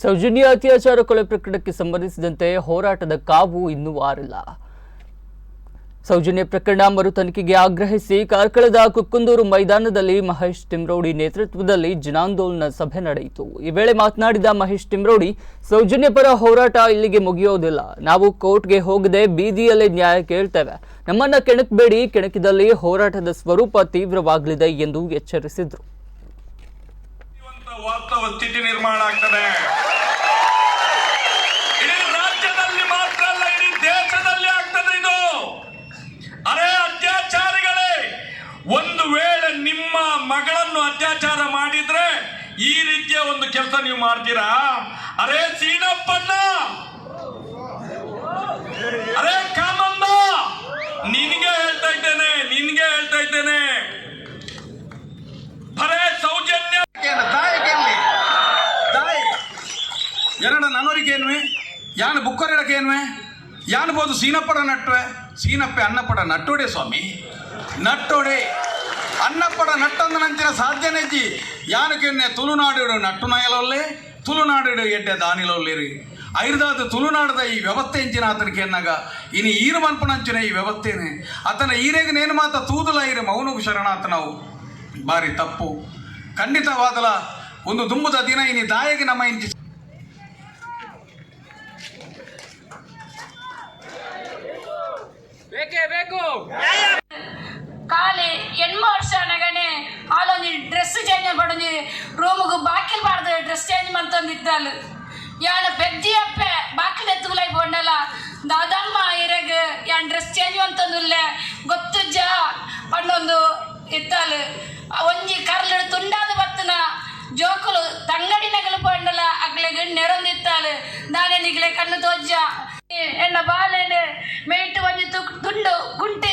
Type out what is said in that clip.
ಸೌಜನ್ಯ ಅತ್ಯಾಚಾರ ಕೊಲೆ ಪ್ರಕರಣಕ್ಕೆ ಸಂಬಂಧಿಸಿದಂತೆ ಹೋರಾಟದ ಕಾವು ಇನ್ನೂ ಆರಿಲ್ಲ. ಸೌಜನ್ಯ ಪ್ರಕರಣ ಮರು ತನಿಖೆಗೆ ಆಗ್ರಹಿಸಿ ಕಾರ್ಕಳದ ಕುಕ್ಕುಂದೂರು ಮೈದಾನದಲ್ಲಿ ಮಹೇಶ್ ತಿಮ್ರೋಡಿ ನೇತೃತ್ವದಲ್ಲಿ ಜನಾಂದೋಲನ ಸಭೆ ನಡೆಯಿತು. ಈ ವೇಳೆ ಮಾತನಾಡಿದ ಮಹೇಶ್ ತಿಮ್ರೋಡಿ, ಸೌಜನ್ಯ ಪರ ಹೋರಾಟ ಇಲ್ಲಿಗೆ ಮುಗಿಯೋದಿಲ್ಲ. ನಾವು ಕೋರ್ಟ್ಗೆ ಹೋಗದೆ ಬೀದಿಯಲ್ಲೇ ನ್ಯಾಯ ಕೇಳ್ತೇವೆ. ನಮ್ಮನ್ನ ಕೆಣಕಬೇಡಿ, ಕೆಣಕಿದಲ್ಲಿ ಹೋರಾಟದ ಸ್ವರೂಪ ತೀವ್ರವಾಗಲಿದೆ ಎಂದು ಎಚ್ಚರಿಸಿದರು. ವಾಸ್ತವ ಸ್ಥಿತಿ ನಿರ್ಮಾಣ ಆಗ್ತದೆ. ಇಡೀ ರಾಜ್ಯದಲ್ಲಿ ಮಾತ್ರ ಅಲ್ಲ, ಇಡೀ ದೇಶದಲ್ಲಿ ಆಗ್ತದೆ ಇದು. ಅರೆ ಅತ್ಯಾಚಾರಿಗಳೇ, ಒಂದು ವೇಳೆ ನಿಮ್ಮ ಮಗಳನ್ನು ಅತ್ಯಾಚಾರ ಮಾಡಿದ್ರೆ ಈ ರೀತಿಯ ಒಂದು ಕೆಲಸ ನೀವು ಮಾಡ್ತೀರಾ? ಅರೆ ಸೀನಪ್ಪಣ್ಣ, ಅರೆ ಕಾಮಣ್ಣ, ನಿನ್ಗೆ ಹೇಳ್ತಾ ಇದ್ದೇನೆ, ನಿನ್ಗೆ ಹೇಳ್ತಾ ಇದ್ದೇನೆ. ಅರೆ ಸೌಜನ್ಯ ದಾಯಕಲ್ಲಿ ದಾಯ ಎರಡ ನನೋರಿಗೇನ್ವೆ, ಯಾನ್ ಬುಕ್ಕರಿಡಕೇನ್ವೆ, ಯಾನ್ ಬೋದು ಸೀನಪ್ಪಡ ನಟ್ಟುವೆ. ಸೀನಪ್ಪೆ ಅನ್ನಪ್ಪಡ ನಟ್ಟೋಡೆ ಸ್ವಾಮಿ, ನಟ್ಟೋಡೆ. ಅನ್ನಪ್ಪಡ ನಟ್ಟಂದ ನಂಚಿನ ಸಾಧ್ಯನೆಜ್ಜಿ. ಯಾನಕೆನ್ನೆ ತುಳುನಾಡು ನಟ್ಟು ನಾಯಲೊಲ್ಲೆ, ತುಳುನಾಡು ಎಡ್ಡೆ ದಾನಿಲೊಲ್ಲೇರಿ. ಐರ್ದಾದ ತುಳುನಾಡದ ಈ ವ್ಯವಸ್ಥೆ ಎಂಚಿನ ಆತನಿಗೆ ಎನ್ನಾಗ ಇನಿ ಈರು ಮನ್ಪುನಂಚಿನ ಈ ವ್ಯವಸ್ಥೆನೆ ಆತನ ಈರೆಗೆ ನೇನು ಮಾತ ತೂದುಲ ಇರು ಮೌನಗು ಶರಣಾತನವು ಬಾರಿ ತಪ್ಪು ಖಂಡಿತವಾದಲ. ಒಂದು ದುಂಬುದ ದಿನ ಇನಿ ದಾಯಗೆ ನಮ್ಮ ಇಂಚಿ ಬೇಕೇ ಬೇಕು. ಕಾಲಿ 8 ವರ್ಷ ನಗನೆ ಆಲೊಂಜಿ ಡ್ರೆಸ್ ಚೇಂಜ್ ಪಡೊಂಜಿ ರೂಮುಗು ಬಾಕಿಲ್ ಪಾಡ್ದು ಡ್ರೆಸ್ ಚೇಂಜ್ ಮಂತೊಂದಿತ್ತಾಲು. ಯಾನ್ ಪೆದ್ದಿ ಅಪ್ಪೆ ಬಾಕಿಲ್ ಎತ್ತುಗುಲೈ ಪೋಂಡಲ, ದಾದಮ್ಮ ಇರೆಗ್ ಯಾನ್ ಡ್ರೆಸ್ ಚೇಂಜ್ ಮಂತೊಂದುಲ್ಲೆ ಗೊತ್ತುಜ್ಜ ಪಂಡೊಂದು ಇತ್ತಾಲು. ಒಂಜಿ ಕರ್ಲು ತುಂಡಾದ ಬತ್ತನ ಜೋಕುಲು ತಂಗಡಿ ನಗಲು ಪಂಡಲ ಅಗ್ಲೆಗ್ ನೆರೊಂದಿತ್ತಾಲು. ದಾನೆ ನಿಗ್ಲೆ ಕಣ್ಣು ತೋಜ್ಜ? ಎನ್ನ ಬಾಲೆನ್ ಮೇಟ್ ಒಂಜಿ ತುಂಡು ಕುಂಟೆ.